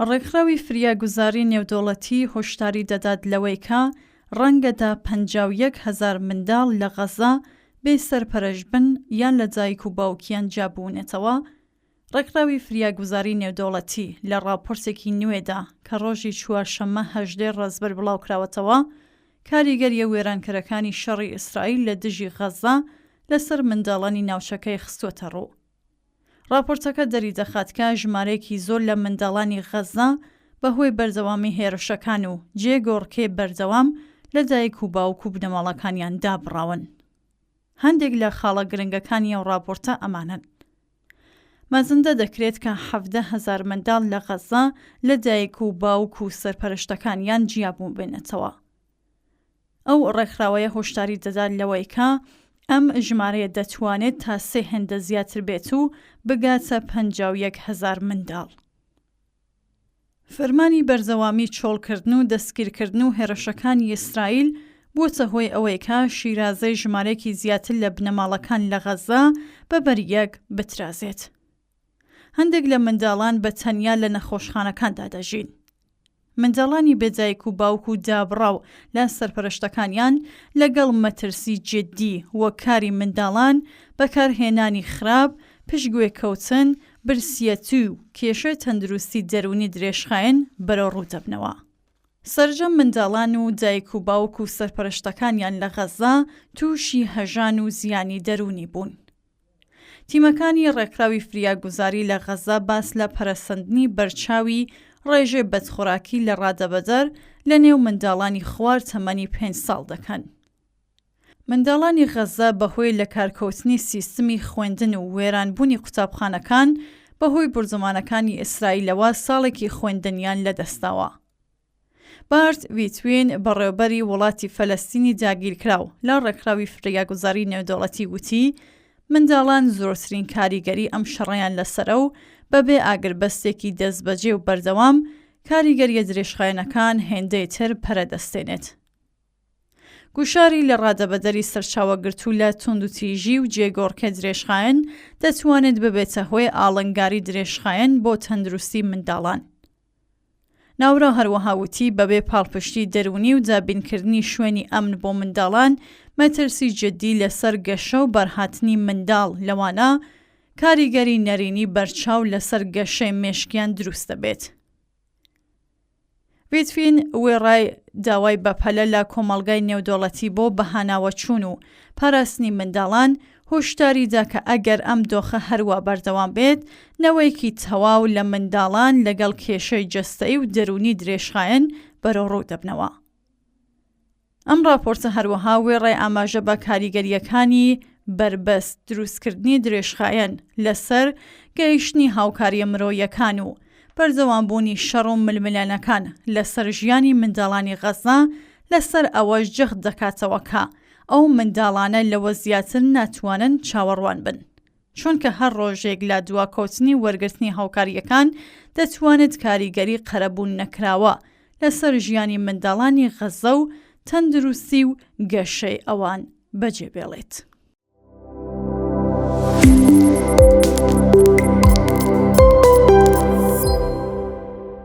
ڕێکخراوی فریاگوزاری نێودەوڵەتی هۆشداری دەدات لەوەی کە ڕەنگە تا 51 هەزار منداڵ لە غەززە بێ سەرپەرشت بن یان لە دایک و باوکیان جیابوونەتەوە. ڕێکخراوی فریاگوزاری نێودەوڵەتی لە ڕاپۆرتێکی نوێدا کە ڕۆژی چوارشەممە 18 ڕەزبەر بڵاوکراوەتەوە، کاریگەرییە وێرانکەرەکانی شەڕی ئیسرائیل لە دژی غەززە لەسەر منداڵانی ناوچەکەی خستووەتەڕوو. ڕاپۆرتەکە دەریدەخات کە ژمارەیەکی زۆر لە منداڵانی غەززە بەهۆی بەردەوامی هێرشەکان و جێگۆڕکێ بەردەوام لە دایک و باوک و بنەماڵەکانیان دابڕاون. هەندێک لە خاڵە گرنگەکانی ئەو ڕاپۆرتە ئەمانەن. مەزندە دەکرێت کە 17 هەزار منداڵ لە غەززە لە دایک و باوک و سەرپەرشتەکانیان جیابووبێنەتەوە. ئەو ڕێکخراوەیە هۆشداری دەدات لەوەی کە ئەم ژمارەیە دەتوانێت تا سێ هێندە زیاتر بێت و بگاتە 51 هەزار منداڵ. فەرمانی بەردەوامی چۆڵکردن و دەستگیرکردن و هێرشەکانی ئیسرائیل بووەتە هۆی ئەوەی کە شیرازەی ژمارەیەکی زیاتر لە بنەماڵەکان لە غەززە بە بەریەک بترازێت. هەندێک لە منداڵان بە تەنیا لە نەخۆشخانەکاندا دەژین. منداڵانی بێ دایک و باوک و دابڕاو لە سەرپەرشتەکانیان لەگەڵ مەترسی جدی وەک کاری منداڵان، بەکارهێنانی خراپ، پشتگوێکەوتن، برسیەتی و کێشەی تەندروستی دەروونی درێژخایەن بەرەوڕوو دەبنەوە. سەرجەم منداڵان و دایک و باوک و سەرپەرشتەکانیان لە غەززە تووشی هەژان و زیانی دەروونی بوون. تیمەکانی ڕێکخراوی فریاگوزاری لە غەززە باس لە پەرەسەندنی بەرچاوی ڕێژەی بەدخۆراکی لە ڕادەبەدەر لە نێو منداڵانی خوار تەمەنی پێنج ساڵ دەکەن. منداڵانی غەززە بەهۆی لەکارکەوتنی سیستمی خوێندن و وێرانبوونی قوتابخانەکان بەهۆی بوردومانەکانی ئیسرائیلەوە ساڵێکی خوێندنیان لەدەستداوە. بارت ویتوین، بەڕێوەبەری وڵاتی فەلەستینی داگیرکراو لە ڕێکخراوی فریاگوزاری نێودەوڵەتی وتی، منداڵان زۆرترین کاریگەری ئەم شەڕەیان لەسەرە و بەبێ ئاگربەستێکی دەستبەجێ و بەردەوام، کاریگەرییە درێژخایەنەکان هێندەی تر پەرە دەستێنێت. گوشاری لە ڕادەبەدەری سەرچاوەگرتوو لە توندوتیژی و جێگۆڕکێ درێژخایەن دەتوانێت ببێتە هۆی ئاڵنگاری درێژخایەن بۆ تەندروستی منداڵان. ناوبراو هەروەها وتی، بەبێ پاڵپشتی دەروونی و دابینکردنی شوێنی ئەمن بۆ منداڵان، مەترسی جددی لەسەر گەشە و بارهاتنی منداڵ، لەوانە کاریگەری نەرێنی بەرچاو لەسەر گەشەی مێشکیان دروست دەبێت. ویتفین وێڕای داوای بەپەلە لە کۆمەڵگای نێودەوڵەتی بۆ بەهاناوەچوون و پاراستنی منداڵان، هۆشداری دا کە ئەگەر ئەم دۆخە هەروا بەردەوام بێت، نەوەیەکی تەواو لە منداڵان لەگەڵ کێشەی جەستەیی و دەروونی درێژخایەن بەرەوڕوو دەبنەوە. ئەم ڕاپۆرتە هەروەها وێڕای ئاماژە بە کاریگەرییەکانی بەربەست دروستکردنی درێژخایەن لەسەر گەیشتنی هاوکارییە مرۆییەکان و بەردەوامبوونی شەڕ و ململانەکان لەسەر ژیانی منداڵانی غەززە، لەسەر ئەوەش جەخت دەکاتەوە کە ئەو منداڵانە لەوە زیاتر ناتوانن چاوەڕوان بن. چونکە هەر ڕۆژێک لە دواکەوتنی وەرگرتنی هاوکارییەکان دەتوانێت کاریگەری قەرەبوو نەکراوە لەسەر ژیانی منداڵانی غەززە و تەندروستی و گەشەی ئەوان بەجێبێڵێت.